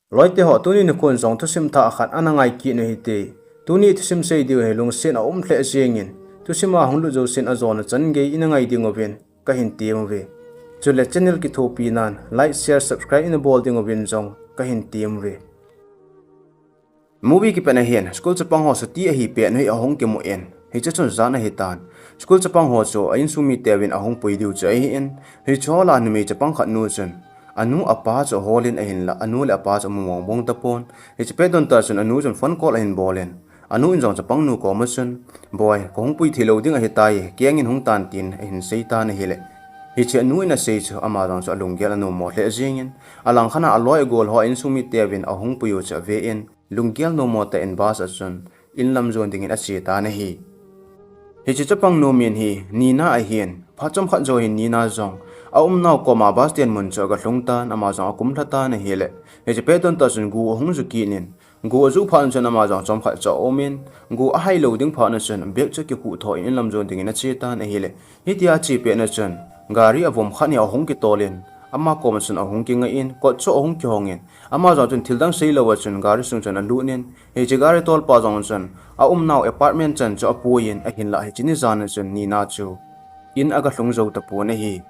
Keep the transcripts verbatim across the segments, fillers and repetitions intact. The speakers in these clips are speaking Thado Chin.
Loite ho, tuni nikho in jong thusim thah khat ana ngai kit u hite. Tuni thusim sei diu hi lungset a um lheh jengin, thusim a hung lut jousen ajona chan gei ina ngai ding uvin kahin tem uve. Chule channel kithopi nan like, share, subscribe ina bol ding uvin jong kahin tem uve. Movie kipatna hin school chapang ho chuti ahi pet u hi ahung kimu in, hiche chun jan ahitan. School chapang ho chu a insung miteuvin ahung pui diu chu ahin, hiche ho lah a numei chapang khat nu chun anu apa chu aholin ahinlah, anu le apa chu amu mong mong tapon. Hiche pet don tah chun anu chun phone call ahin bolin, anu in jong chapang nu koma chun, "Boi, kahung pui thei lou ding ahitai, kengin hung tan," tin ahin sei tan ahile, hiche anu in asei chu ama jong chu alunggel anom mo lheh jengin, alangkhat a aloi agol ho a insung miteuvin ahung pui u chu aven, lunggel nom mo tah in bus a chun in lam jon dingin ache tan ahi. Hiche chapang nu min hi Nina ahin, phat chomkhat jou hin Nina jong a umnau koma bus stand mun chu aga lhung tan, ama jong akum lha tan ahile, hiche pet don tah chun go ahung ju kit in, go aju phat chun ama jong chomkhat chu aumin, go ahai lou ding phat chun bag chu akikhuh tho in in lam jon dingin ache tan ahile, hitia ache pet chun gari avom khat hi ahung kitolin, ama koma chun ahung kingai in, kot chu ahung kihongin, ama jong chun thil dang sei lou a chun gari sung chun alut in, hiche gari tolpa jong chun a umnau apartment chan chu apuiyin ahinlah, hiche ni jan a chun Nina chu in aga lhung jou tapon ahi.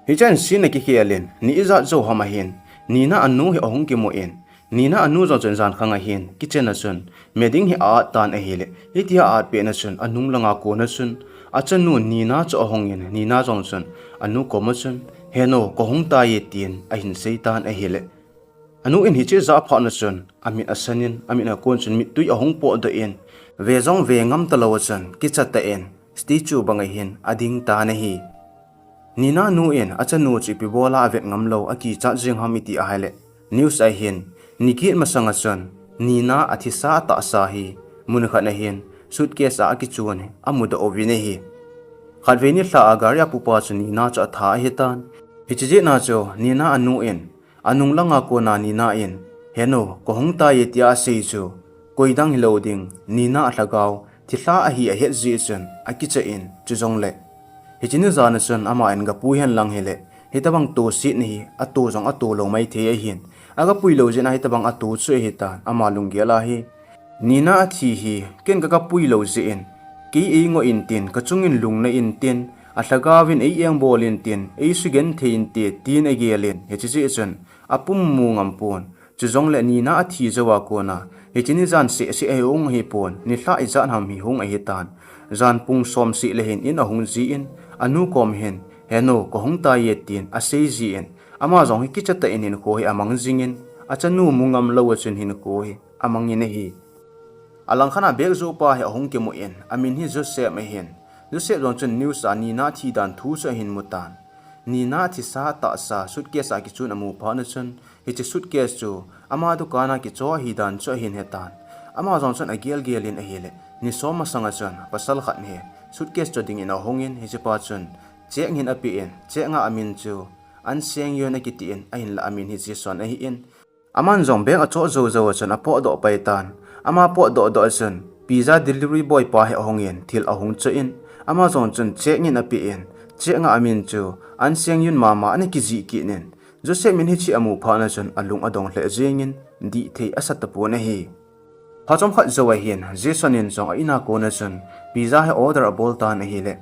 Hichan scene akikhel in, ni ijat jou ham ahin, Nina anu hi ahung kimu in, Nina anu jong chun jan khang ahin kitchen a chun meding hi a-at tan ahile, hitia a-at pet chun anung langa kona chun achanu Nina chu ahungin, Nina jong chun anu koma chun, "He nu, kahung tai e," tin ahin sei tan ahile, anu in hiche jah phat chun amit asan in, amit a kon chun mittui ahung potdoh in, ve jong ve ngam talou a chun kicha tah in statue banga hin ading tan ahi. Nina nu in achanu chu ipi bola avet ngam lou, akichat jeng ham iti ahile, news a hin, ni kit masang a chun Nina athisa atahsa hi mun khat a hin suitcase a akichun hi amudoh uvin ahi. Khatvei nilhah a gari a pupa chu Nina chu atha ahitan. Hiche jeh a chu Nina anu in anung langa kona Nina in, "He nu, kahung tai e," tia asei chu koi dang hilou ding, Nina alhagao thilha ahi ahet jeh chun akicha in, chujongle hiche ni jan a chun ama in gapui hen lang hile, hitabang tosetna hi ato jong ato lou maithei ahin, agapui lou jeh a hitabang ato chu ahitan, ama lunggel a hi, "Nina athi hi ken kagapui lou jeh in, kei eingoh intin, kachungin lungna intin, alhagaovin ei engbol intin, eisugenthei inte," tin agelin, hiche jeh chun apum mu ngam pon. Chujongle Nina athi jou a kona hiche ni jan seh seh hi hung ahipon, nilhah ijat ham hi hung ahitan. Jan pung som seh le hin in ahung jin, anu kom hin, "He nu, kahung tai e," tin asei jin, ama jong hi kicha tah in hinkho hi amang jingin, achanu mu ngam lou a chun hinkho hi amangin ahi. Alangkhat a bag jopa hi ahung kimu in, amin hi Joseph ahin, Joseph jong chun news a Nina thi dan thu chu ahin mutan. Nina thisa tahsa suitcase a kichun amu phat chun, hiche suitcase chu ama dukan a kicho ahi dan chu ahin hetan. Ama jong chun agel gel in ahile, ni som masang a chun pasal khat hi suitcase cho dingin ahungin, hichepa chun check hin apen, check a amin chu An Seng Yun akitin, ahinlah amin hi Jason ahin, aman jong bag acho jou jou a chun apotdoh pai tan. Ama potdoh doh a chun pizza delivery boy pa hi ahungin thil ahung cho in, ama jong chun check in apen, check a amin chu An Seng Yun mama ana kijih kit in, Joseph in hiche amu phat chun alung adong lheh jengin, dih thei asa tapon ahi. Phat chomkhat jou a hin Jason in jong a in a kona chun pizza hi order abol tan ahile,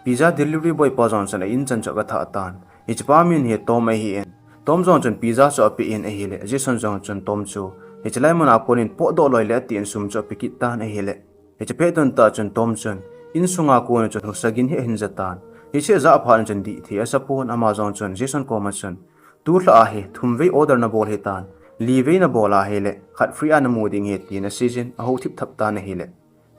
pizza delivery boy pa jong chun a in chan chu aga thah tan. Hichepa min hi Tom ahin, Tom jong chun pizza chu apen ahile, Jason jong chun Tom chu hiche lai mun a konin potdoh loi le atin sum chu ape kit tan ahile, hiche pet don tah chun Tom chun insunga kona chun husa gin hi ahin ja tan. Hiche ajah phat chun dih thei asa pon, ama jong chun Jason koma chun, "Tulha a hi thum vei order nabol hitan, li vei nabol ahile khat free a namu ding ahi," tin aseijin, ahou thip thap tan ahile,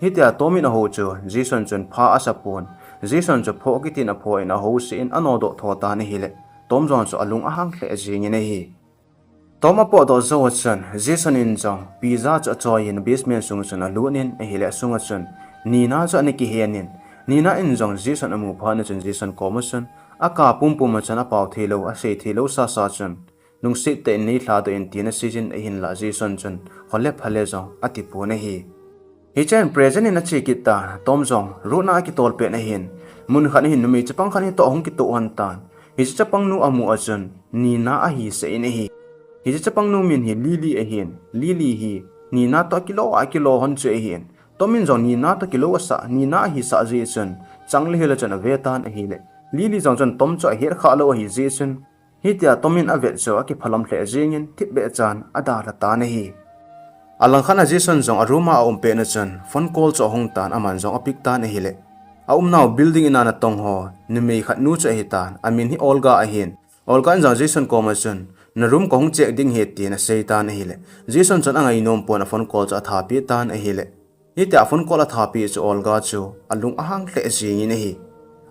hitia Tom in ahou chu Jason chun pha asa pon. Jason chu phoh kitin aphoh in, ahou seh in anodoh tho tan ahile, Tom jong chu alung ahang lheh jengin ahi. Tom apotdoh jou a chun Jason in jong pizza chu achoi in basement sung chun alut in ahile, asunga chun Nina chu ana kihen in, Nina in jong Jason amu phat chun Jason koma chun aka pumpum a chun apao theilou, asei theilou sasa chun, "Lungset tah in neilhadoh in," tin aseijin ahinlah Jason chun, "Hole phale," jong ati pon ahi. Hichan present in ache kit ta, Tom jong road na akitol pet ahin, mun khat ahin numei chapang khat hitoh ahung kitoh hon tan. Hiche chapang nu amu a chun Nina ahi sah in ahi. Hiche chapang nu min hi Lily ahin, Lily hi Nina toh akilou, akilou hon chu ahin. Tom in jong Nina toh kilou asah, Nina ahisah jeh chun, chang le hil a chun ave tan ahile, Lily jong chun Tom chu ahet kha lou ahi jeh chun, hitia Tom in avet chu akiphalam lheh jeng in, thipbeh chan adalha tan ahi. Alangkhat a Jason jong a room a aum pet na chun, phone call chu ahung tan, aman jong apick tan ahile, aumnau building in a natong ho numei khat nu chu ahitan, amin hi Olga ahin. Olga in jong Jason koma chun, na room kahung check ding ahi, tin asei tan ahile, Jason chun angainom pon a phone call chu atha peh tan ahile, hitia phone call atha peh chu Olga chu alung ahang lheh jeng in ahi.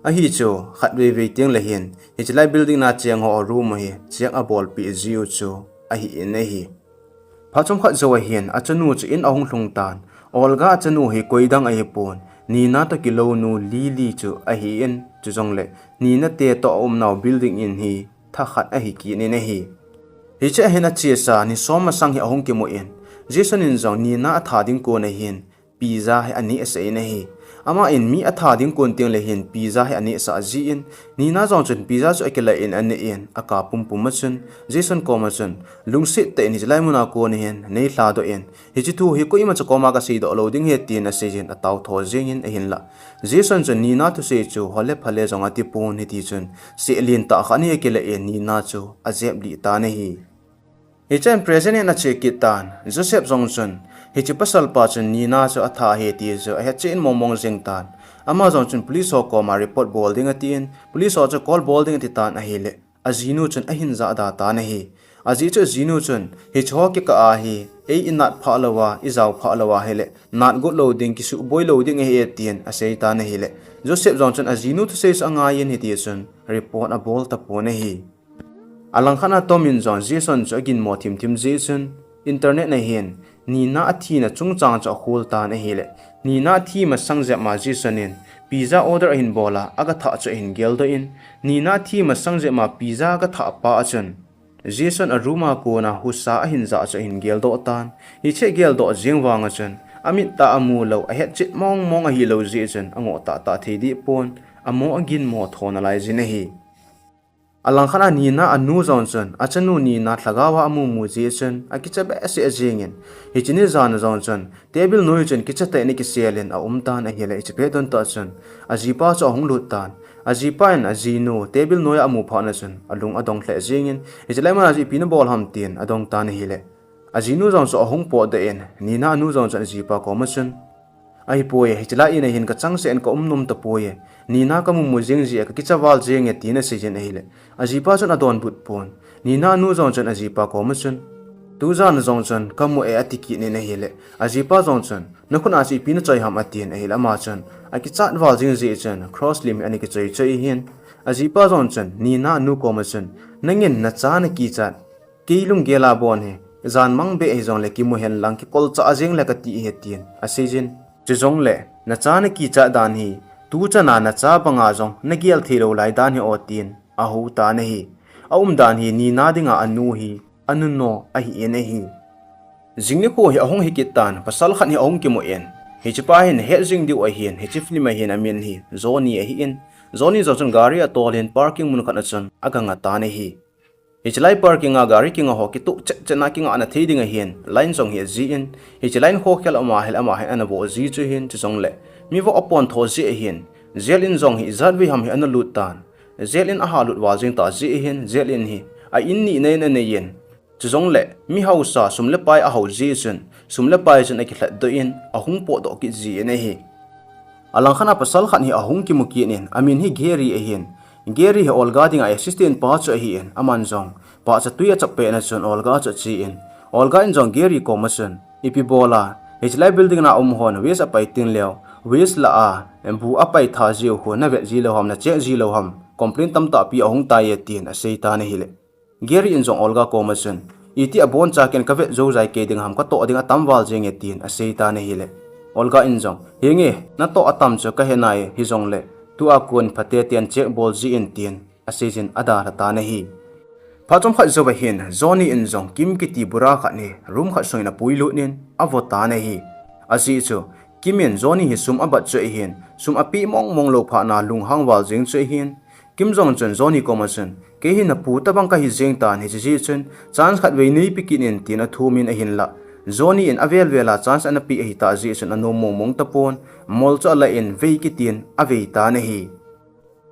Ahi chu, khatvei vei teng le hin, hiche lai building na cheng ho a room u hi check abol peh jiu chu ahi in ahi. Phat chomkhat jou ahin, achanu chu in ahung lhung tan. Olga achanu hi koidang ahipon, Nina toh kilou nu Lily chu ahin, chujongle Nina te toh aumnau building in hi thakhat ahi kit in ahi. Hiche a hin achesa ni som masang hi ahung kimu in, Jason in jong Nina atha ding kon a hin, pizza hi anehsah in ahi. Aman mi atha ding kon teng le hin pizza hi anehsah jin, Nina jong chun pizza chu akilah in aneh in, akap pumpum a chun, Jason koma chun, lungset tah in hiche lai mun a kon hin neilha doh in, hiche thu hi koima cha koma kasei doh lou ding ahi, tin asei jin atao tho jeng in ahinlah, Jason chun Nina thusei chu hole phale jong ati pon, hiti chun seh len tah khat hi akilah in Nina chu ajep lih tan ahi. Hiche a hin president in ache kit tan, Joseph jong chun, hiche pasal pa chun Nina chu atha ahi ti chu ahet cheh in mong mong jeng tan. Ama jong chun police ho koma report bol ding atin, police ho chu call bol ding ati tan ahile, ajinu chun ahin jahda tan ahi. Ajeh chu ajinu chun, hiche ho kikah a hi, ei inat phah lou a, ijao phah lou ahile, nat got lou ding, kisuhboi lou ding ahi e, tin asei tan ahile, Joseph jong chun ajinu thusei chu angai in hiti chun report abol tapon ahi. Alangkhat a Tom in jong Jason chu aginmo thimthim jeh chun, internet na hin Nina athina chungchang chu akhol tan ahile, Nina athi masang jep ma Jason in pizza order ahin bol a, aga thah chu ahin geldoh in, Nina athi masang jep ma pizza aga thah pa a chun, Jason a room a kona husa ahin jah chu ahin geldoh tan. Hiche geldoh jeng vang a chun, amit tah a amu lou, ahet chet mong mong ahilou jeh chun, angoh tah tah thei deh pon, amo aginmo tho nalai jin ahi. Alangkhat a Nina anu jong chun, achanu Nina lhagao a amu mu jeh chun, akicha behseh jeng in, hiche ni jan a jong chun, table noi chun kicha tah in akisel in aum tan ahile, hiche pet don tah chun, ajipa chu ahung lut tan. Ajipa in ajinu table noi a amu phat na chun, alung adong lheh jeng in, hiche lai mun a chu ipi nabol ham, tin adong tan ahile, ajinu jong chu ahung potdoh in, Nina anu jong chun ajipa koma chun, ahipoi, hiche lai in a hin kachangseh in kaum nom tapoi, Nina kamu mu jeng jeh a kakicha val jeng e, tin asei jin ahile, ajipa chun adonbut pon. Nina anu jong chun ajipa koma chun, tujan a jong chun kamu e, ati kit in ahile, ajipa jong chun, nakhut a chu ipi nachoi ham, atin ahile, ama chun akichat val jeng jeh chun cross lim hi ana kichoi choi in, ajipa jong chun Nina anu koma chun, nangin nacha nakichat, kei lunggel a bon hi, jan mang beh hijongle kimu hen lang kikolchah jeng le kati ahi, tin asei jin. Chujongle, nacha nakichat dan hi, tuchan a nacha banga jong nagel thei lou lai dan hi o, tin ahou tan ahi. Aumdan hi Nina dinga anu hi, anunom ahi in ahi. Jing nikho hi ahung hi kit tan, pasal khat hi ahung kimu in, hichepa hin het jing diu ahin, hiche film a hin amin hi Johnny ahi in, Johnny jong chun gari atol in parking mun khat a chun aga nga tan ahi. Hiche lai parking a gari kinga ho kitoh chet chet na kingahna thei ding ahin, line jong hi aji in, hiche line khokhel ama hel ama hin ana voh ji chu ahin, chujongle mi voh apon tho ji ahin, jail in jong hi ijat vei ham hi ana lut tan. Jail in aha lut val jing ta ji ahin, jail in hi a in nina in anei in, chujongle mi hausa sum le pai ahao ji chun, sum le pai chun akilhatdoh in, ahung potdoh kit ji in ahi. Alangkhat a pasal khat hi ahung kimu kit in, amin hi Gary ahin. Gary hi Olga dinga assistant pa chu ahi in, aman jong pahcha tui achap pet na chun Olga chu ache in, Olga in jong Gary koma chun, ipi bol a, hiche lai building na um hon waste apai teng leu, waste lah a bu apai tha jiu khu navet ji lou ham, na check ji lou ham, complaint tamtah pi ahung tai e, tin asei tan ahile, Gary in jong Olga koma chun, iti aboncha ken kavet jou jai kei ding ham, katoh ding atam val jeng e, tin asei tan ahile, Olga in jong, henge, natoh atam chu kahe nai, hijongle tua kon phaten check bol ji in, tin asei jin adalha tan ahi. Phat chomkhat jou ahin, Johnny in jong Kim kiti bura khat hi room khat sung in apuilut in avo tan ahi. Ajeh chu Kim in Johnny hi sum abat chu ahin, sum apeh mong mong lou phat na lunghang val jeng chu ahin, Kim jong chun Johnny koma chun, "Kei hi napu tabang kahi jeng tan, hiche jeh chun chance khat vei neipe kit in," tin athum in ahinlah, Johnny in avel vel a chance ana pe ahitah jeh chun anom mong mong tapon, mol chu alah in vei kit in avei tan ahi.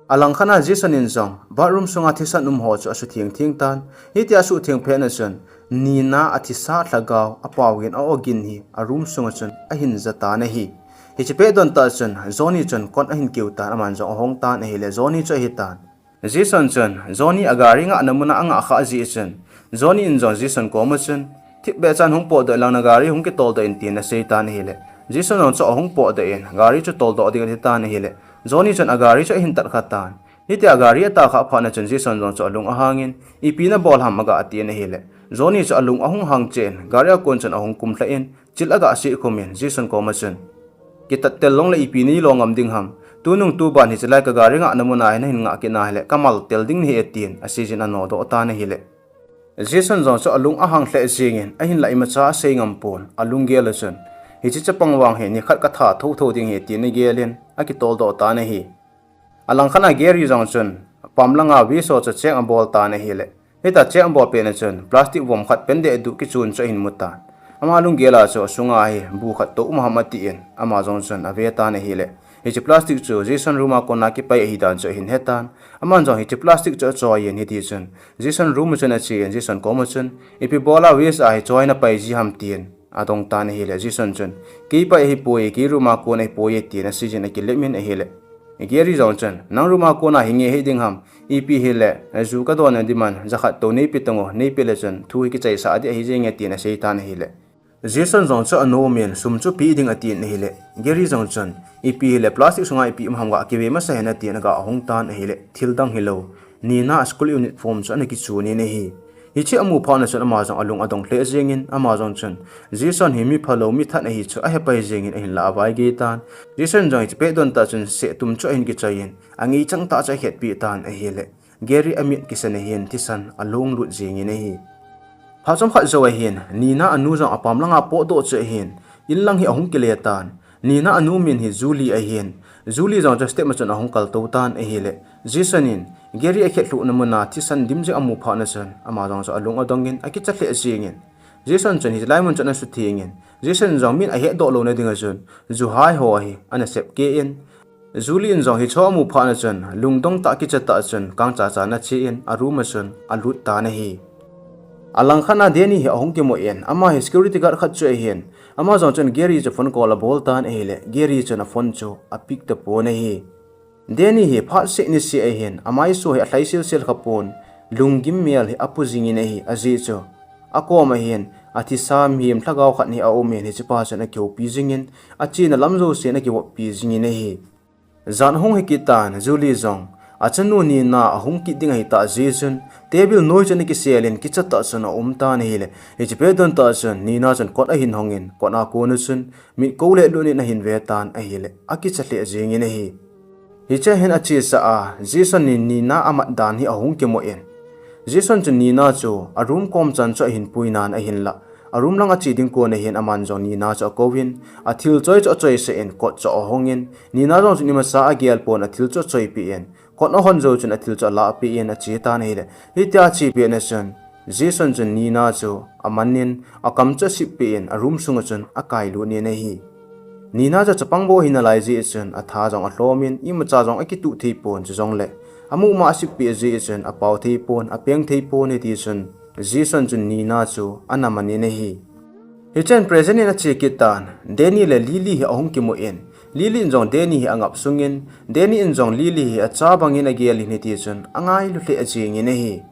Alangkhat a Jason in jong bathroom sunga thisan um ho chu asutheng theng tan. Hitia asutheng phat na chun Nina athisa lhagao apao gin a-o gin hi a room sunga chun ahin ja tan ahi. Hiche pet don tah chun Johnny chun kot ahin keu tan, aman jong ahong tan ahile, Johnny chu ahi tan. Jason chun Johnny agari ngahna muna angah khah jeh chun, Johnny in jong Jason koma chun, "Thipbeh chan hung potdoh in lang, nagari hung kitoldoh in," tin asei tan ahile, Jason jong chu ahung potdoh in gari chu toldoh ding ati tan ahile, Johnny chun agari chu ahin tat kha tan. Hitia gari atah khah phat na chun Jason jong chu alung ahang in, "Ipi nabol ham?" aga ati in ahile, Johnny chu alung ahung hang cheh in gari a kon chun ahung kum lheh in, chil aga seh khum in Jason koma chun, "Kitat tel long le ipi neilo ngam ding ham? Tunung tuban hiche lai kagari ngahna muna hi nahin ngah kit na hile kamal tel ding nahi e," tin asei jin anodoh tan ahile, Jason jong chu alung ahang lheh jeng in, ahinlah imacha asei ngam pon, alunggel a chun, "Hiche chapang vang hi nikhat katha thotho ding ahi," tin agel in akitoldoh tan ahi. Alangkhat a Gary jong chun pam langa Wes ho chu check abol tan ahile, hitia check abol pet na chun plastic vom khat pen deh duh kichun chu ahin mu tan. Ama lunggel a chu asunga hi bu khat tou um ham ati in, ama jong chun ave tan ahile, hiche plastic chu Jason room a kona kipai ahi dan chu ahin he tan. Aman jong hiche plastic chu achoi in, hiti chun Jason room a chun ache in, Jason koma chun, "Ipi bola Wes a hi choi napai ji ham?" tin adong tan ahile, Jason chun, "Kei pai ahipoi, kei room a kon ahipoi," tin asei jin akilep in ahile, Gary jong chun, "Nang room a kona hi nge hiding ham? Ipi hile, ju kadon na diman jakhat tou neipe tang o, neipe le chun thu hi kichaisah ding ahi jenge," tin asei tan ahile, Jason jong chu anom in, "Sum chu pe ding," ati in ahile, Gary jong chun, "Ipi hile plastic sunga ipi um ham, ga kive masa hen," ati in aga hung tan ahile, thil dang hilou, Nina a school uniform chu ana kichun in ahi. Hiche amu phat na chun ama jong alung adong lheh jeng in, ama jong chun Jason hi mi phalou, mi that ahi chu ahe pai jeng in ahinlah avai gei tan. Jason jong hiche pet don tah chun seh tum chu ahin kichoi in, angei chang tah chu ahetpi tan ahile, Gary amit kisen ahin thisan along lut jeng in ahi. Phat chomkhat jou ahin, Nina anu jong apam langa potdoh chu ahin, in lang hi ahung kile tan. Nina anu min hi Julie ahin, Julie jong chu step a chun ahung kal tou tan ahile, Jason in Gary akhet lhuhna muna thisan dim jing amu phat na chun, ama jong chu alung adong in akicha lheh jeng in, Jason chun hiche lai mun chun asutheng in, Jason jong min ahetdoh louna ding a chun ju hai ho hi ana sep keh in, Julie in jong hiche amu phat na chun, lungdong tah kicha tah chun, kangcha cha ana che in, a room a chun alut tan ahi. Alangkhat a Danny hi ahung kimu in, ama hi security guard khat chu ahin, ama jong chun Gary chu phone call abol tan ahile, Gary chun a phone chu a pick tapon ahi. Danny hi phat seh niseh ahin, amaiso hi alhai sel sel kha pon, lunggim mel hi apu jing in ahi, ajeh chu akom ahin, athisa mihem lhagao khat hi aum in, hichepa chun akihoupi jing in, achena lam jouse in akivoppi jing in ahi. Jan ahung hi kit tan, Julie jong achanu Nina ahung kit ding ahitah jeh chun, table noi chun akisel in kicha tah chun aum tan ahile, hiche pet don tah chun Nina chun kot ahin hong in, kot a kon a chun mit kou le lut in ahin ve tan ahile, akicha lheh jeng in ahi. Hiche hin achesa a, Jason in Nina amat dan hi ahung kimu in, Jason chun Nina chu a room kom chan chu ahin pui nan ahinlah, a room lang ache ding kon ahin, aman jong Nina chu akouvin, athil choi chu achoisah in, kot chu ahong in, Nina jong chun imacha agel pon, athil chu achoipeh in, kot ahon jou chun athil chu alahpeh in ache tan ahile, hitia ache pet na chun, Jason chun Nina chu aman in, akam chu asippeh in, a room sunga chun akailut in ahi. Nina chu chapang bou ahi nalai jeh chun, atha jong alhom in, imacha jong akituh thei pon, chujongle amu ma asippeh jeh chun, apao thei pon, apeng thei pon, hiti chun Jason chun Nina chu ana man in ahi. Hichun present in ache kit tan, Danny le Lily hi ahung kimu in, Lily in jong Danny hi angap sung in, Danny in jong Lily hi acha bang in agel in, hiti chun angailu lheh jeng in ahi.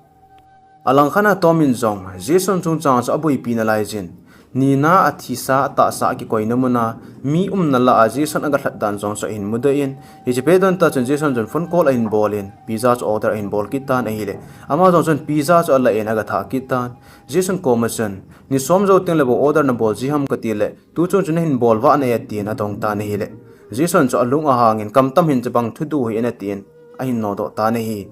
Alangkhat a Tom in jong Jason chungchang chu aboipi nalai jin, Nina athisa atahsa akikoina muna mi umna lah a Jason agalhat dan jong chu ahin mudoh in, hiche pet don tah chun Jason chun phone call ahin bol in, pizza chu order ahin bol kit tan ahile, ama jong chun pizza chu alah in agathah kit tan. Jason koma chun, "Ni som jou tengle bou order nabol ji ham," kati le, "Tuchung chun nahin bol vah nai e," tin adong tan ahile, Jason chu alung ahang in, "Kamtam hih in, chapang thudoh hih in," atin ahin nodoh tan ahi.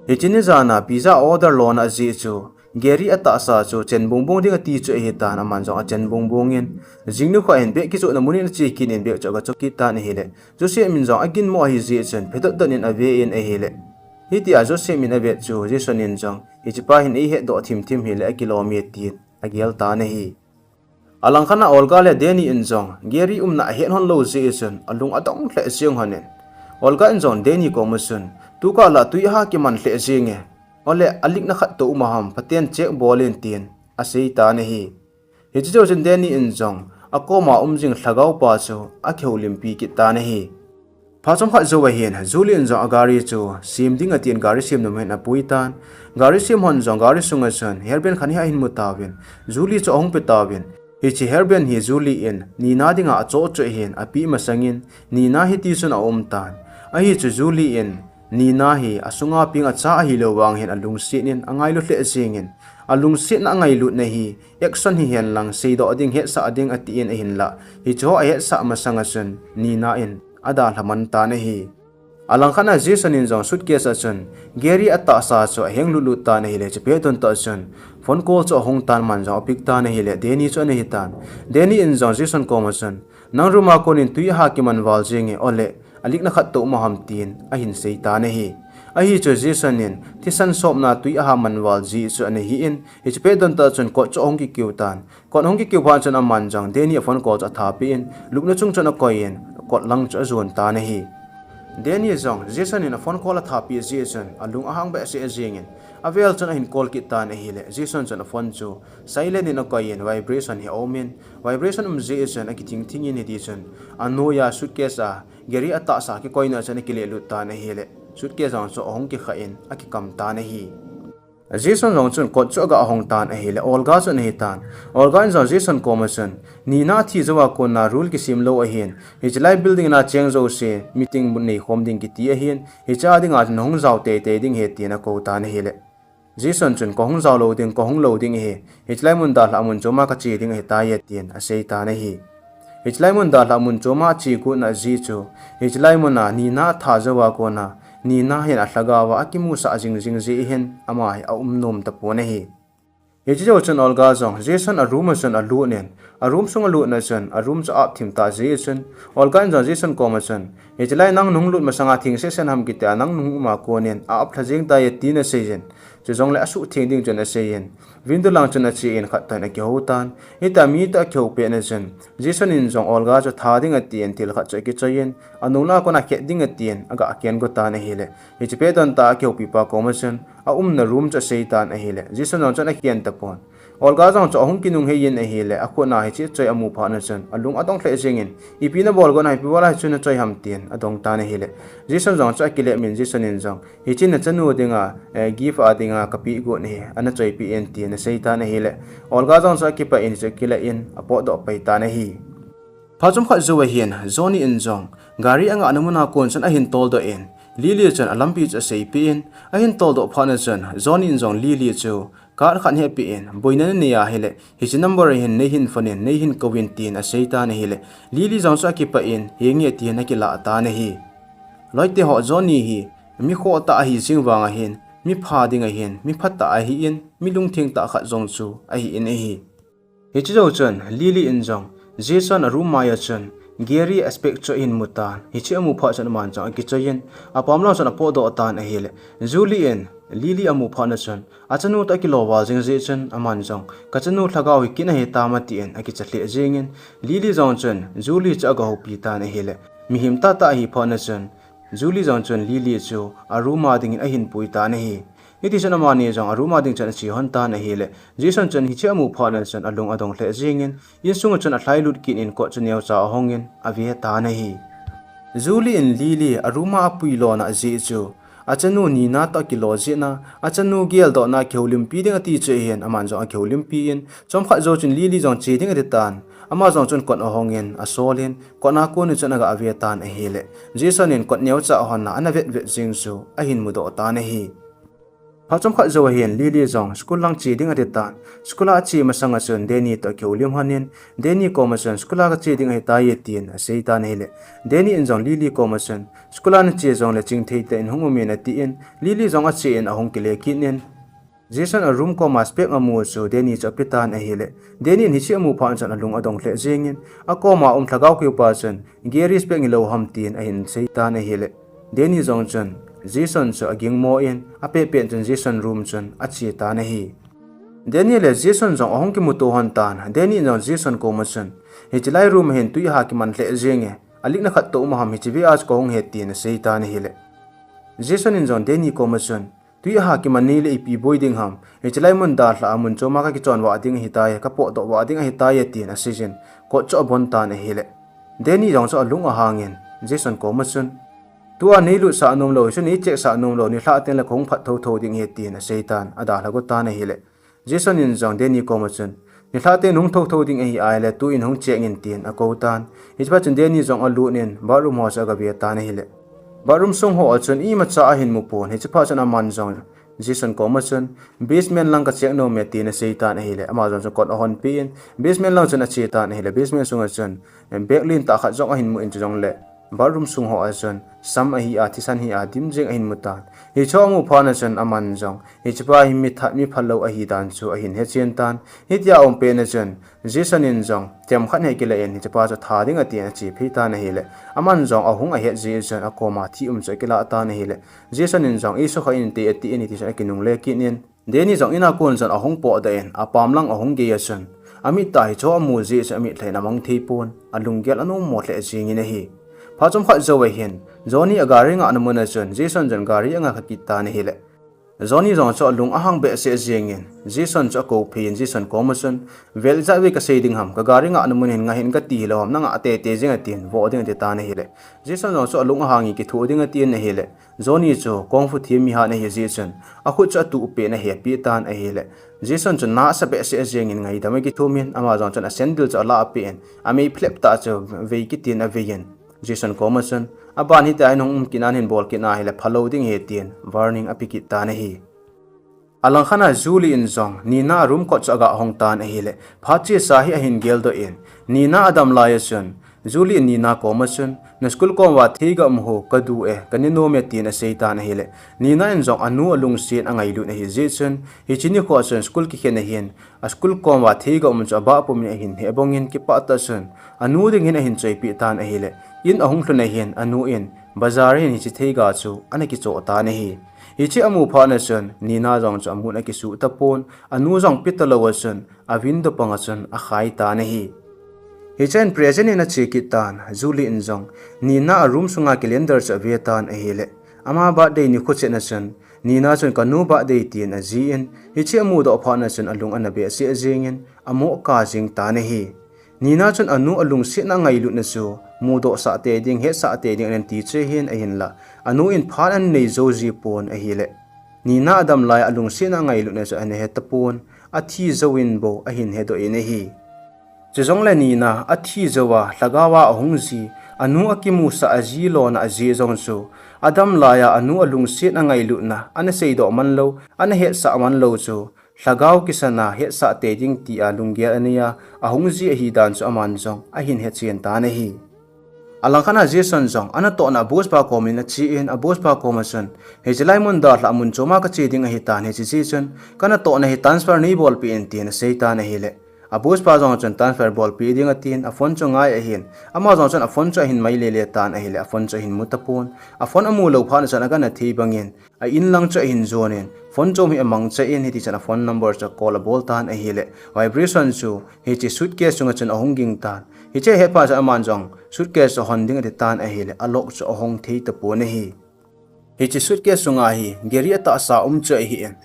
Hiche ni jan a pizza order lona ajeh chu Gary atahsa chu chen bongbong ding ati chu ahitan, aman jong achen bongbong in, jing nikho hin bag kichohna mun in ache kit in bag chu agacho kit tan ahile, Joseph in jong aginmo ahi jeh chun phedot dot in ave in ahile, Hitia Joseph in avet chu Jason in jong, hichepa hin eihet doh thimthim hile akilom e tin agel tan ahi. Alangkhat a Olga le Danny in jong Gary umna ahet hon lou jeh chun alung adong lheh jeng hon in, Olga in jong Danny koma chun, tukah la tui aha kiman lheh jeng e, ole alikna khat toh um aham, phaten check bol in tin asei tan ahi. Hiche jou chun Danny in jong akoma um jing lhagao pa chu akihoulimpi kit tan ahi. Phat chomkhat jou ahin, Julie in jong agari chu sem ding atin gari sem nom hin apui tan. Gari sem hon jong gari sunga chun hairband khat hi ahin mu tauvin, Julie chu ahung pe tauvin. Hiche hairband hi Julie in Nina dinga achoh chu ahin, api masangin Nina hiti chun aum tan. Ahi chu Julie in Nina hi asunga peng acha ahilou vang hin alungset in angailut lheh jengin, alungsetna angailutna hi action hihen lang seidoh ding, hetsah ding atin ahinlah, hicheho ahetsah masanga chun Nina in adalha man tan ahi. Alangkhat a Jason in jong suitcase a chun Gary atahsa chu aheng lutlut tan ahile, hiche pet don tah chun phone call chu ahung tan, aman jong apick tan ahile Danny chu ana hitan. Danny in jong Jason koma chun, nang room a konin tui aha kiman val jeng e, ole alikna khat toh um aham tin ahin sei tan ahi. Ahi chu Jason in thisan sopna tui aha man val ji chu ana hin, hiche pet don tah chun kot chu ahung kikiu tan. Kot ahung kikiu phat chun aman jong Danny a phone call chu athapeh in, lupna chung chun akoi in kot lang chu ajon tan ahi. Danny jong Jason in a phone call athapeh jeh chun alung ahang behseh jengin, avel chun ahin call kit tan ahile Jason chun a phone chu silent in akoi in vibration hi aumin, vibration um jeh chun akithing thing in, hiti chun anoiya suitcase a Gary atahsa kikoina chun akilehlut tan ahile suitcase jong chu ahung kikhah in akikam tan ahi. Jason jong chun kot chu aga hong tan ahile Olga chu ana hitan. Olga in jong Jason koma chun, Nina thi jouva kona rule kisem lou ahin, hiche lai building na cheng jouse meeting mun nei khom ding kiti ahin, hiche a dinga chun nahung jao teitei ding ahi tin akou tan ahile Jason chun, kahung jao lou ding, kahung lou ding ahi, hiche lai mun dalhah mun choma kache ding ahitai e tin asei tan ahi. Hiche lai mun dalhah mun choma ache got na jeh chu, hiche lai muna Nina atha jouva kona Nina hin alhagao a akimusah jingjing jeh hin ama hi aum nom tapon ahi. Hiche jou chun Olga jong Jason a room a chun alut in, a room sung alutna chun a room chu aap thim tah jeh chun Olga in jong Jason koma chun, hiche lai nang nahung lut masanga theng sehseh ham kitia nang nahung uma konin a-ap lha jeng tai e tin aseiyin, chujongle asuhtheng ding chun aseiyin, window lang chun achen khat toh in akihou tan. Hitia mi toh akihou petna chun Jason in jong Olga chu tha ding atin thil khat chu akichoiyin, anung langa kona khet ding atin aga ken go tan ahile, hiche pet don tah a akihoupipa koma chun aumna room chu asei tan ahile Jason jong chun aken tapon. Olga jong chu ahung kinungheiyin ahile akhut a hiche choi amu phat na chun alung adong lheh jengin, ipi nabol got ham, ipi bol a hichu nachoi ham tin adong tan ahile Jason jong chu akilep in, Jason in jong hiche nachanu dinga, eh, gift a dinga kapeh got ahi, ana choipeh in tin asei tan ahile Olga jong chu akipah in hichu akilah in apotdoh pai tan ahi. Phat chomkhat jou ahin Johnny in jong gari angahna muna kon chun ahin toldoh in, Lily chun alampi chu aseipeh in, ahin toldoh phat na chun Johnny in jong Lily chu card khat hi apeh in, boina nanei ahile hiche number a hin neihin phone in, neihin kouvin tin asei tan ahile Lily jong chu akipah in, henge tin akilah tan ahi. Loite ho, Johnny hi mi khohtah ahi jeng vang ahin, mi pha ding ahin, mi phatah ahin, mi lungtheng tah khat jong chu ahin ahi. Hiche jou chun Lily in jong Jason a room maiya chun Gary a spec chu ahin mu tan, hiche amu phat chun aman jong akichoiyin, apam lang chun apotdoh tan ahile Julie in Lily amu phat na chun achanu toh akilou val jing jeh chun aman jong, kachanu lhagao hi kin ahitam atin akicha lheh jengin, Lily jong chun Julie chu aga houpi tan ahile mihem tahtah ahi phat na chun Julie jong chun Lily chu a room a dingin ahin pui tan ahi. Hiti chun amani jong a room a ding chun ache hon tan ahile Jason chun hiche amu phat na chun alung adong lheh jengin, insunga chun alhailut kit in kot chu neocha ahongin ave tan ahi. Julie in Lily a room a apui lona jeh chu achanu Nina toh akilou jeh a, achanu geldohna kihoulimpi ding ati chu ahin, aman jong akihoulimpi in, chomkhat jou chun Lily jong che ding ati tan, ama jong chun kot ahongin asolin, kot a kon chun aga ave tan ahile Jason in kot neocha hon a ana vetvet jeng chu ahin mudoh tan ahi. Phat chomkhat jou ahin Lily jong school lang che ding ati tan, school a ache masanga chun Danny toh akihoulim hon in, Danny koma chun school a kache ding ahitai e tin asei tan ahile Danny in jong Lily koma chun school a nache jongle chingthei tah in hung umin atin, Lily jong ache in ahung kile kit in, Jason a room koma spec amu chu Danny chu ape tan ahile Danny in hiche amu phat chun alung adong lheh jengin, akoma um lhagao keupa chun Gary spec hilou ham tin ahin sei tan ahile Danny jong chun Jason chu aging mo in, apehpeh chun Jason room chun ache tan ahi. Danny le Jason jong ahung kimuto hon tan, Danny in jong Jason koma chun, hiche lai room a hin tui aha kiman lheh jeng e, alikna khat toh um ham, hiche vea chu kahung e, tin asei tan ahile. Jason in jong Danny koma chun, tui aha kiman nei le ipi boi ding ham, hiche lai mun dalha a mun choma kakichon vah ding ahitai, kapotdoh vah ding ahitai, tin asei jin, kot chu abon tan ahile. Danny jong chu alung ahangin, Jason koma chun, tua neilutsah nom lou, hichu neichehsah nom lou, nilhah teng le kahung phat thotho ding ahi, tin asei tan, adalha go tan ahile. Jason in jong Danny koma chun, nilhah teng nahung thotho ding ahi ahile, tuin hung check in, tin akou tan. Hiche phat chun Danny jong alut in, bathroom ho chu agave tan ahile. Bathroom sung ho a chun imacha ahin mu pon, hiche phat chun aman jong Jason koma chun, basement lang ka check nom e, tin asei tan ahile. Ama jong chun kot ahonpeh in, basement lang chun ache tan ahile. Basement sunga chun, bag lentah khat jong ahin mu in, chujongle bathroom sung ho a chun sam ahi a, thisan hi a, dim jeng ahin mu tan. Hichu amu phat chun aman jong, hichepa hi mithat miphalou ahi dan chu ahin hechen tan. Hitia aum pet chun, Jason in jong themkhat hi akilah in, hichepa chu tha ding atin ache phei tan ahile. Aman jong ahung ahet jeh chun akoma thih um chu akilah tan ahile. Jason in jong, isukha inte, atin, hitichun akinungle kit in, Danny jong in a kon chun ahung potdoh in, apam lang ahung gei a chun, amit tah hichu amu jeh chun amitlhi in amang thei pon, alunggel anom mo lheh jengin ahi. Phat chomkhat jou ahin, Johnny agari ngahna mun a chun, Jason chun gari angah kha kit tan ahile. Johnny jong chu alung ahang behseh jengin, Jason chu akou phei in, Jason koma chun, vel ijat vei kasei ding ham, kagari ngahna mun hin ngah hih in kati hilou ham, nangah teitei jeng, atin, vo ding ati tan ahile. Jason jong chu alung ahangin, kitho ding, atin ahile. Johnny chu kung fu them mihat ahi jeh chun, akhut chu atuh peh in ahepeh tan ahile. Jason chu nasa behseh jengin ngaidam akithum in, ama jong chun asandal chu alah peh in, amei phlep tah chu vei kit in avei in, Jason koma chun, aban hitia hin hung um kit nan hin bol kit na hile phalou ding ahi, tin warning ape kit tan ahi. Alangkhat a Julie in jong Nina a room kot chu agah hong tan ahile, phat chesa hi ahin geldoh in, Nina adam lai a chun, Julie in Nina koma chun, na school kom uva theiga um ho kadu e, kane nom e, tin asei tan ahile, Nina in jong anu alungset angailut ahi jeh chun, hiche nikho a chun school kikhen ahin, a school kom uva theiga um chu abah pum in ahin heh bong in, kipah tah chun anu ding hin ahin choipeh tan ahile, in ahung lhun ahin, anu in bazar a hin hiche theiga chu ana kichoh tan ahi. Hiche amu phat chun Nina jong chu amun akisuh tapon, anu jong pe talou a chun a window pang a chun akhai tan ahi. Hichun present in ache kit tan, Julie in jong Nina a room sunga calendar chu ave tan ahile, ama birthday nikho chet a chun, Nina chun kanu birthday tin ajih in, hiche amudoh phat chun alung ana behseh jengin, amo kap jing tan ahi. Nina chun anu alungsetna angailutna chu mudohsah tei ding, hetsah tei ding ahin ti chu ahin, ahinla anu in phat anei jou ji pon ahile, Nina adam lai alungsetna angailutna chu ana he tapon, athi jouvin bou ahin hedoh in ahi. Chujongle Nina athi jouva lhagao a ahung ji, anu akimusah aji lona ajeh jong chu, adam laiya anu alungsetna angailutna ana seidoh man lou, ana hetsah man lou chu, lhagao kisana hetsah tei ding tia lunggel anei a ahung ji ahi dan chu aman jong ahin hechen tan ahi. Alangkhat a Jason jong anatohna a boss pa komin achen, a boss pa koma chun, hiche lai mun dalha a mun choma kache ding ahitan, hiche jeh chun kanatohna hi transfer neibolpeh in, tin asei tan ahile, a boss pa jong chun transfer bolpeh ding atin, a phone chu angai ahin, ama jong chun a phone chu ahin mai lele tan ahile, a phone chu ahin mu tapon, a phone amu lou phat chun agangthei bangin, a in lang chu ahin jonin, phone chom hi amangcha in, hitichun a phone number chu call abol tan ahile, vibration chu hiche suitcase chunga chun ahung ging tan. Hiche ahet phat chun aman jong suitcase chu ahon ding ati tan ahile, a lock chu ahong thei tapon ahi. Hiche suitcase chunga hi gari atahsa um chu ahin,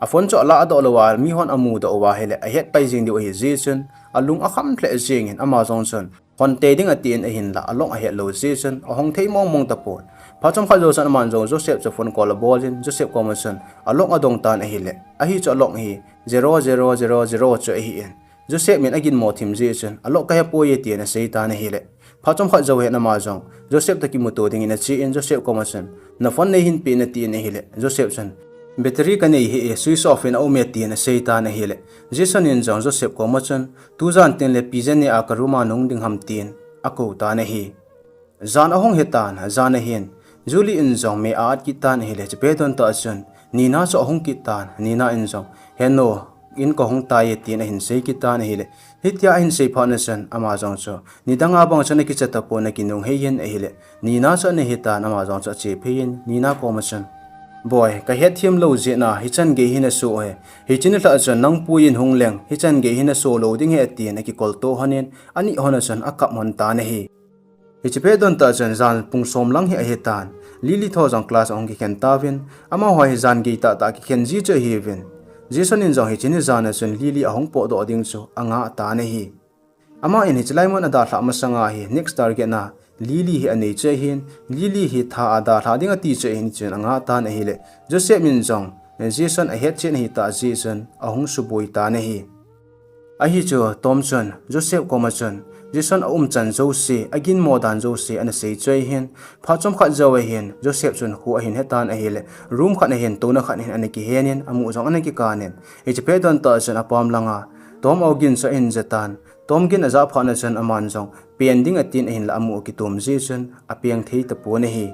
a phone chu alah doh louva mihon amudoh uva ahile, ahet pai jing diu ahi jeh chun, alung akham lheh jengin, ama jong chun hon tei ding atin ahinla, a lock ahet lou jeh chun ahong thei mongmong tapon. Phat chomkhat jou chun aman jong Joseph chu phone call abolin, Joseph koma chun a lock adong tan ahile, ahi chu a lock hi zero zero zero zero chu ahin, Joseph in aginmo thim jeh chun, a lock kahepoi e, tin asei tan ahile, phat chomkhat jou hin ama jong Joseph toh kimuto dingin achen, Joseph koma chun, na phone neihin peh in, atin ahile, Joseph chun, battery kanei hih e, switch off in aum e, tin asei tan ahile, Jason in jong Joseph koma chun, tujan tengle pi jan nia ka room a nahung ding ham, tin akou tan ahi. Jan ahung hitan, jan ahin, Julie in jong mei a-at kit tan ahile, chupet don tah chun Nina chu ahung kit tan, Nina in jong, henu, in kahung tai e, tin ahin sei kit tan ahile. Hitia ahin sei phat na chun ama jong chu nidang a bang chun akicha tapon akinung hei in ahile. Nina chu ana hi tan ama jong chu ache phei in Nina koma chun, Boi, kahet them lou jeh a hichan gei hi naso e. Hiche nilhah chun nang pu in hung leng hichan gei hi naso lou ding ahi, tin akikol to hon in ani hon a chun akap hon tan ahi. Hiche pet don tah chun jan pung som lang hi ahi tan. Lily toh jong class ahung kikhen tauvin, amaho hi jan gei tah tah kikhen ji chu ahiuvin. Jason in jong hiche ni jan a chun Lily ahung potdoh ding chu anga tan ahi. Ama in hiche lai mun adalhah masang a hi next target na Lily hi anei chu ahin, Lily hi tha a dalhah ding ati chu ahin chun anga tan ahile. Joseph in jong Jason ahet chet ahi tah jeh chun ahung suboi tan ahi. Ahi chu Tom chun Joseph koma chun Jason a umchan jouse, aginmo dan jouse ana sei chu ahin, phat chomkhat jou ahin Joseph chun kho ahin he tan ahile, room khat ahin touna khat ahin ana kihen in amu jong ana kikan in, hiche pet don tah chun apam lang a Tom ogin chu ahin ja tan. Tom gin aja phat na chun aman jong peng ding atin ahinla amu akitom jeh chun apeng thei tapon ahi.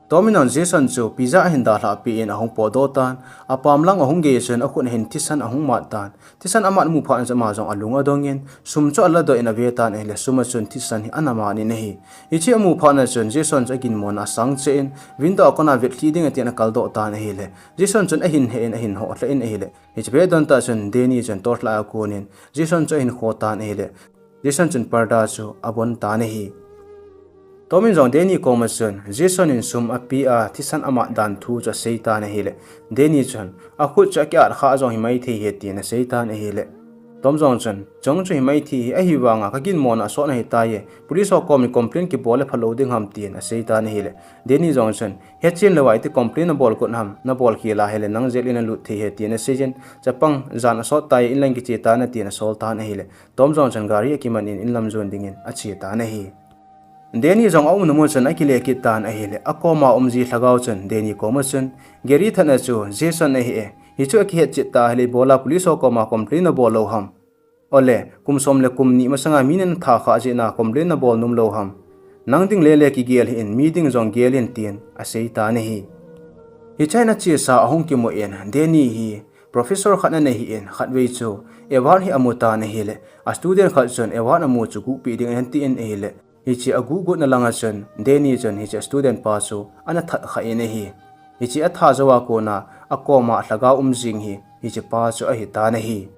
Tom in jong Jason chu pizza ahin dalhah peh in ahung potdoh tan, apam lang ahung gei chun akhut ahin thisan ahung mat tan. Thisan amat mu phat na chun ama jong alung adong in, sum chu aladoh in ave tan ahile, sum a chun thisan hi ana mat in ahi. Hiche amu phat na chun Jason chu aginmo na asang cheh in, window a kon a vetlhi ding atin akaldoh tan ahile, Jason chun ahin he in ahin hohlhah in ahile. Hiche pet don tah chun Danny chun torchlight akon in Jason chu ahin kho tan ahile, Jason chun parda chu abon tan ahi. Tom in jong Danny koma chun Jason in sum apeh a thisan amat dan thu chu asei tan ahile, Danny chun akhut chu akiat kha jong himai thei ahi tin asei tan ahile, Tom jong chun, Chung chu himai thei ahi, ahivang a kaginmo na asot ahitai e, police ho kom in complain kibol le phalou ding ham, tin asei tan ahile, Danny jong chun, Hetchen lou a iti complain nabol got ham, nabol khel a hile nang jail in nalut thei ahi, tin asei jin, Chapang, jan asot tai e, in lang kiche tan, tin asol tan ahile, Tom jong chun gari akiman in in lam jon ding in ache tan ahi. Danny jong aumna mun chun akile kit tan ahile, akoma um ji lhagao chun Danny koma chun, Gary that na chu Jason ahi e, hichu akihet chet ta ahile ibola police ho koma complain nabol lou ham? Ole, kum som le kum ni masang a mi natha kha jeh a complain nabol nom lou ham? Nang ding lele kigel hih in, mi ding jong gel in, tin asei tan ahi. Hiche a chesa ahung kimu in, Danny hi professor khat ana hi in, khatvei chu award hi amu tan ahile, a student khat chun award amu chu guhpeh ding ahi tin ahile, hiche aguh gotna lang a chun Danny chun hiche student pa chu ana that kha in ahi. Hiche atha jou a kon a akoma lhagao um jing hi hiche pa chu ahi tan ahi.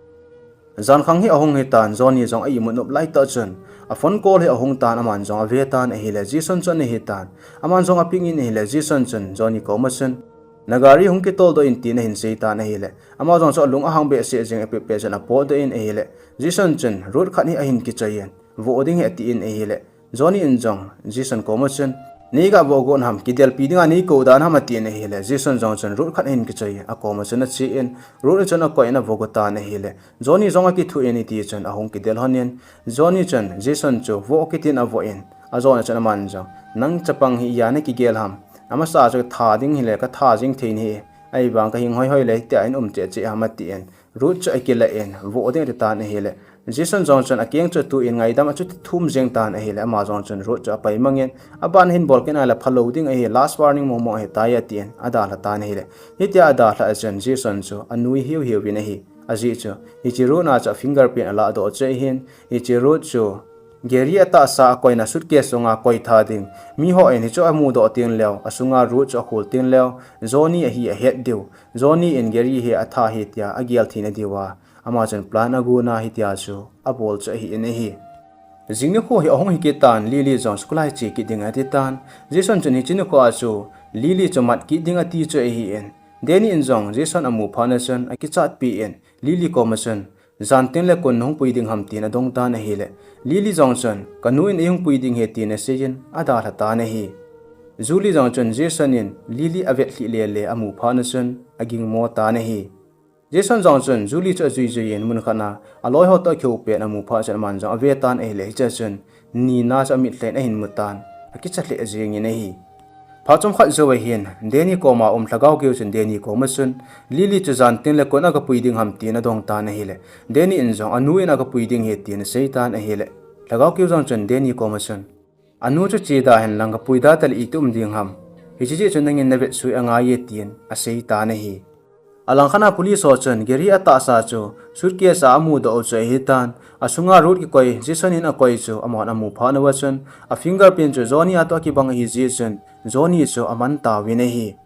Jankhang hi ahung hi tan, Johnny jong a imut nop lai tah chun a phone call hi ahung tan, aman jong ave tan ahile, Jason chu ana hi tan. Aman jong aping in ahile, Jason chun Johnny koma chun, Na gari hung kitol doh in, tin ahin sei tan ahile, ama jong chu alung ahang behseh jeng e, pehpeh chun apotdoh in ahile, Jason chun Ruth khat hi ahin kichoi in, voh ding ahi atin ahile, Johnny in jong Jason koma chun, Nei gavoh got ham, kidelpi dinga nei kou dan ham, atin ahile, Jason jong chun Ruth khat ahin kichoi in akoma chun ache in, Ruth chun akoi in avoh got tan ahile, Johnny jong akithu in hiti chun ahung kidel hon in, Johnny chun Jason chu voh kit in avoh in, ajona chun aman jong, Nang chapang hi ija nakigel ham? Amasa chu tha ding hile katha jing thei nahi, ahivang kahing hoihoi le hitia in um cheh cheh ham, atin, Ruth chu akilah in, voh ding ati tan ahile, Jason jong chun akeng chu atu in ngaidam a chu thum jeng tan ahile, ama jong chun Ruth chu apai mang in, aban hin bol kit a le phalou ding ahi, last warning mong mong ahitai, atin adalha tan ahile, hitia adalha a chun Jason chu anui hiu hiu in ahi. Ajeh chu hiche Ruth na chu fingerprint alah doh chu ahin, hiche Ruth chu Gary atahsa akoina suitcase sunga koi tha ding, miho in hichu amudoh teng leu, asunga Ruth chu akhol teng leu, Johnny ahi ahet diu, Johnny in Gary hi atha ahi tia agel theina diuva, ama chun plan agon a hitia chu abol chu ahi in ahi. Jing nikho hi ahung hi kit tan, Lily jong school a che kit ding ati tan. Jason chun hiche nikho a chu Lily chu mat kit ding ati chu ahi in, Danny in jong Jason amu phat na chun akichat pi in, Lily koma chun, Jan teng le kon nahung pui ding ham, tin adong tan ahile, Lily jong chun, Kanu in eihung pui ding ahi, tin asei in adalha tan ahi. Julie jong chun Jason in Lily avetlhi lele amu phat na chun agingmo tan ahi. Jason jong chun Julie chu ajui jui in mun khat a aloi ho toh akihou pet amu phat chun aman jong ave tan ahile, hiche a chun Nina chu amitlhi in ahin mu tan, akicha lheh jeng in ahi. Phat chomkhat jou ahin, Danny koma um lhagao keu chun Danny koma chun, Lily chu jan teng le kon aga pui ding ham, tin adong tan ahile, Danny in jong anu in aga pui ding ahi, tin asei tan ahile, lhagao keu jong chun Danny koma chun, Anu chu che da hen lang kapui da tale iti um ding ham? Hiche jeh chun nangin navet sui angai e, tin asei tan ahi. Alangkhat a police ho chun Gary atahsa chu suitcase a amudoh u chu ahitan, asunga Ruth kikoi Jason in akoi chu amahon amu phat uva chun, a fingerprint chu Johnny a toh akibang ahi jeh chun, Johnny chu aman tauvin ahi.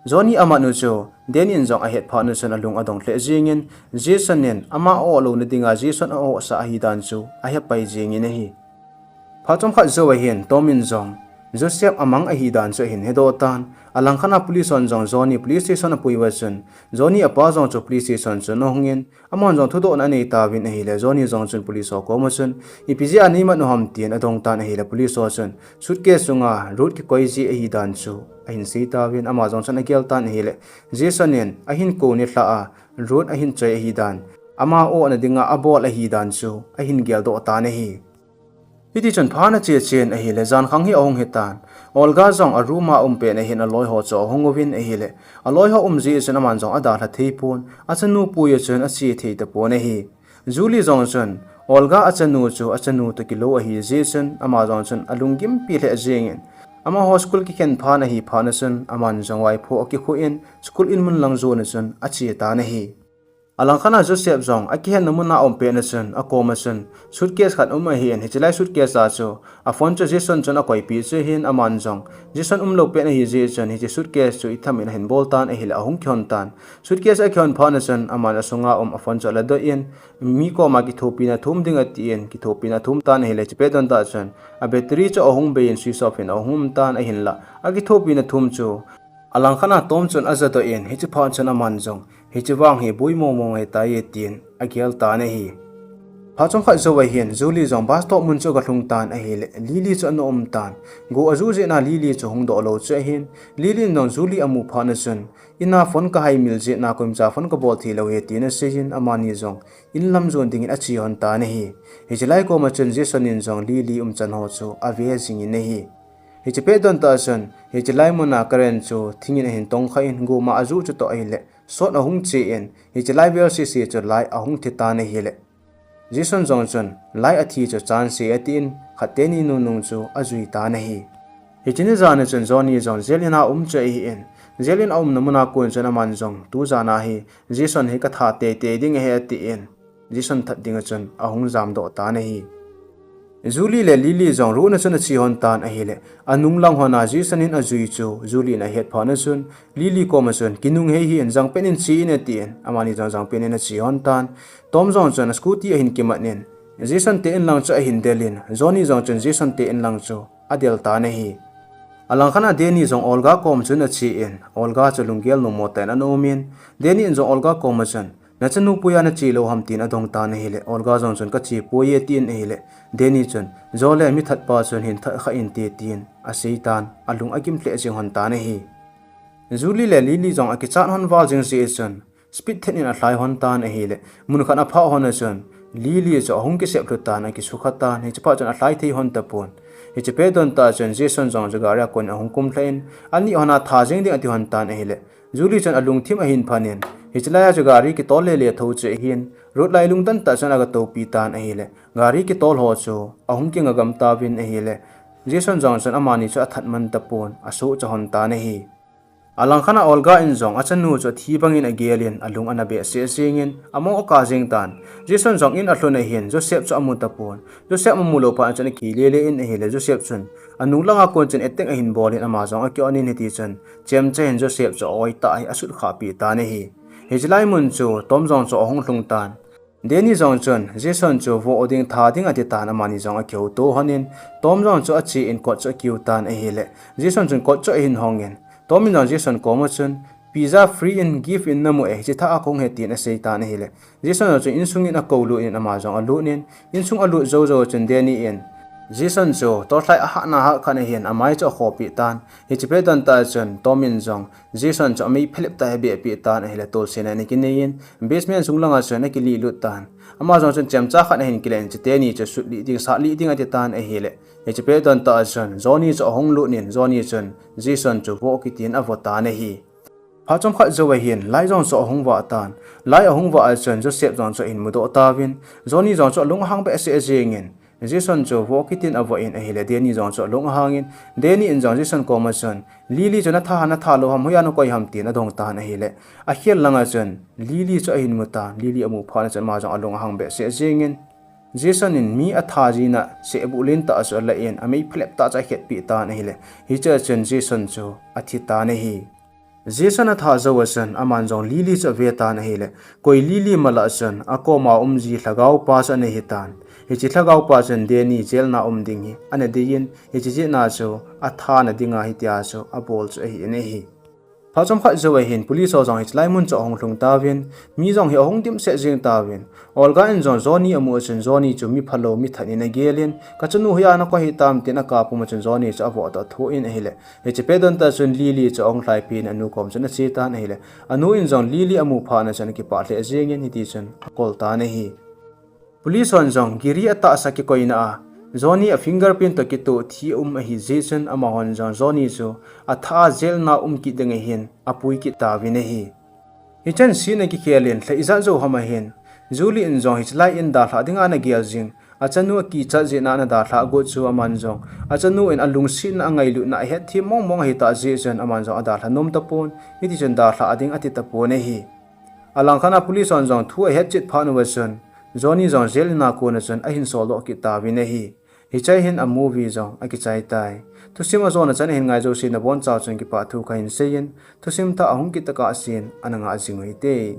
Johnny aman u chu Danny in jong ahet phat u chun alung adong lheh jengin, Jason in ama oh louna dinga Jason a ohsah ahidan chu ahepai jengin ahi. Phat chomkhat jou ahin Tom in jong Joseph amang ahidan chu ahin hedoh tan. Alangkhat a police hon jong Johnny police station apui uva chun, Johnny apa jong chu police station chun ahungin, amahon jong thudohna anei tauvin ahile, Johnny jong chun police ho koma chun, ipi jeh a neiman u ham tin adong tan ahile, police ho chun, suitcase chunga Ruth kikoi jeh ahidan chu ahin sei tauvin, ama jong chun agel tan ahile, Jason in ahin kou nilhah a, Ruth ahin choi ahidan, ama ohna dinga abol ahidan chu ahin geldoh tan ahi. Hitichun phat ache chen ahile, jankhang hi ahung hitan. Olga jong a room a um pet ahin aloi ho chu ahung uvin ahile, aloi ho um jeh chun aman jong adalha thei pon, achanu pui a chun ache thei tapon ahi. Julie jong chun Olga achanu chu achanu toh kilou ahi jeh chun ama jong chun alunggimpi lheh jengin, amaho school kikhen phat ahi phat a chun aman jong vaipho akikhu in school in mun lang jon a chun ache tan ahi. Alangkhat a Joseph jong akihenna mun a um pet a chun akoma chun suitcase khat um ahin, hiche lai suitcase a chu a phone chu Jason chun akoipeh chu ahin, aman jong Jason umlou pet ahi jeh chun hiche suitcase chu itham in ahin bol tan ahile ahung kihon tan. Suitcase akihon phat a chun aman asunga um a phone chu aladoh in, mi koma kithopina thum ding atin, kithopina athum tan ahile, hiche pet don tah chun a battery chu ahung bei in switch off in ahung um tan ahinla, akithopina thum chu alangkhat a Tom chun ajadoh in, hiche phat chun aman jong hiche vang hi boi mong mong ahitai tin agel tan ahi. Phat chomkhat jou ahin Julie jong bus stop mun chu agalhung tan ahile, Lily chu ana um tan. Go aju jeh a Lily chu hungdoh lou chu ahin, Lily in jong Julie amu phat a chun, in a phone kahaimil jeh a koima cha phone kabol thei lou ahi tin aseiyin, amani jong in lam jon dingin ache lhon tan ahi. Hiche lai koma chun Jason in jong Lily umchan ho chu ave jingin ahi. Hiche pet don tah chun hiche lai mun a current chu thing in ahin tongkha in, goma aju chutoh ahile, short ahung che in, hiche lai vel sese chu light ahung thi tan ahile, Jason jong chun light athi chu chan se atin, khat teni nunung chu ajui tan ahi. Hiche ni jan a chun Johnny jong jail in a um chu ahin, jail in aumna mun a kon chun aman jong tu jan a hi Jason hi katha teitei ding ahi atin, Jason that ding a chun ahung jamdoh tan ahi. Julie le Lily jong Ruth a chun ache lhon tan ahile, anung lang lhon a Jason in ajui chu Julie in ahet phat a chun, Lily koma chun, kinung hei hih in, jangpen in che in atin, amani jong jangpen in ache lhon tan. Tom jong chun a scooty ahin kimat in, Jason te in lang chu ahin del in, Johnny jong chun Jason te in lang chu adel tan ahi. Alangkhat a Danny jong Olga koma chun ache in, Olga chu lunggel nommo tah in ana um in, Danny in jong Olga koma chun, nachanu pui a nache lou ham tin adong tan ahile, Olga jong chun kache poi e tin ahile, Danny chun, jo le mi that pa chun hin that kha inte tin asei tan, alung agim lheh jing lhon tan ahi. Julie le Lily jong akichat lhon val jing jeh chun, speed thet in alhai lhon tan ahile, mun khat aphah lhon a chun, Lily chu ahung kisep lhu tan, akisukha tan, hiche phat chun alhai thei lhon tapon. Hiche pet don tah chun Jason jong chu gari a kon ahung kum lheh in, ani lhon a tha jeng ding ati lhon tan ahile, Julie chun alungthim ahin phan in, hiche lai a chu gari kitol lele thou chu ahin, Ruth lailung dan tah chun aga toupi tan ahile, gari kitol ho chu ahung kinga gam tauvin ahile, Jason jong chun amani chu athat man tapon, asohcha lhon tan ahi. Alangkhat a Olga in jong achanu chu athi bangin agel in, alung ana behseh jeng in, among akah jeng tan. Jason jong in alhun ahin, Joseph chu amu tapon. Joseph amu lou phat chun akilele in ahile, Joseph chun anung lang a kon chun attack ahin bol in, ama jong akion in, hitichun chemcha hin Joseph chu a-oi tah hi asutkhah peh tan ahi. Hiche lai mun chu Tom jong chu ahung lhung tan. Danny jong chun Jason chu voh ding, that ding ati tan, amani jong akihouto lhon in, Tom jong chu ache in kot chu akiu tan ahile, Jason chun kot chu ahin hong in, Tom in jong Jason koma chun, pizza free in gift in namu e, hiche thah a kahung ahi tin asei tan ahile, Jason jong chun insung in akou lut in, ama jong alut in, insung alut jou jou chun Danny in Jason chu torchlight ahahna hah khat ahin, amai chu akhoh peh tan. Hiche pet don tah chun Tom in jong Jason chu amei phelep tah a abeh peh tan ahile, tolsena ana kinei in, basement sung lang a chun akilih lut tan. Ama jong chun chemcha khat ahin kile in, chuteni chu sut lih ding, sat lih ding ati tan ahile, hiche pet don tah chun Johnny chu ahung lut in, Johnny chun Jason chu voh kit in avoh tan ahi. Phat chomkhat jou ahin, light jong chu ahung vah tan. Light ahung vah a chun Joseph jong chu ahin mudoh tauvin, Johnny jong chu alung ahang behseh jeng in, Jason chu vo kitin avoh in ahile, Danny jong chu alung ahangin, Danny in jong Jason koma chun, Lily chu natha ham natha lou ham, hoiya nakoi ham tin adong tan ahile, akhel langa chun Lily chu ahin mu tan, Lily amu phat na chun ama jong alung ahang behseh jengin, Jason in mi atha jina sehbuh lentah chu alah in, amei phalep tah chu akhetpeh tan ahile, hichea chun Jason chu athi tan ahi. Jason atha jou a chun aman jong Lily chu ave tan ahile, koi Lily malah chun akoma um ji lhagao pa chu ana hi tan. Hiche lhagao pa chun Danny jail na um ding hi ana deiyin, hiche jail na chu athana dinga hitia chu abol chu ahi in ahi. Phat chomkhat jou ahin police ho jong hiche lai mun chu ahung lhung tauvin, mi jong hi ahung dimset jeng tauvin, Olga in jong Johnny amu a chun Johnny chu mi phalou mi that in agelin, kachanu hoiya nakoi hitam tin akap pum a chun Johnny chu avoh toh athoh in ahile, hiche pet don tah chun Lily chu ahung lhaipi in anu kom chun ache tan ahile, anu in jong Lily amu phat na chun akipah lheh jengin hiti chun akol tan ahi. Police hon jong Gary atahsa kikoina a Johnny a fingerprint toh kitoh thi um ahi jeh chun amahon jong Johnny chu athah a jail na um kit ding ahin apui kit tauvin ahi. Hichan scene akikhel in lha ijat jou ham ahin, Julie in jong hiche lai in dalhah dinga ana gel jing, achanu akichat jeh a ana dalhah got chu aman jong achanu in alungsetna angailutna ahetthem mongmong ahitah jeh chun aman jong adalha nom tapon, hitichun dalhah ding ati tapon ahi. Alangkhat a police hon jong thu ahetchet phat uva chun Johnny jong jail in a kona chun ahin soldoh kit tauvin ahi. Hichea hin a movie jong akichai tai. Thusim ajona chan ahin ngai jouse nabonchauva chun kipah thu kahin seiyin, thusim thah ahung kit tokah sen ana ngah jing uhite.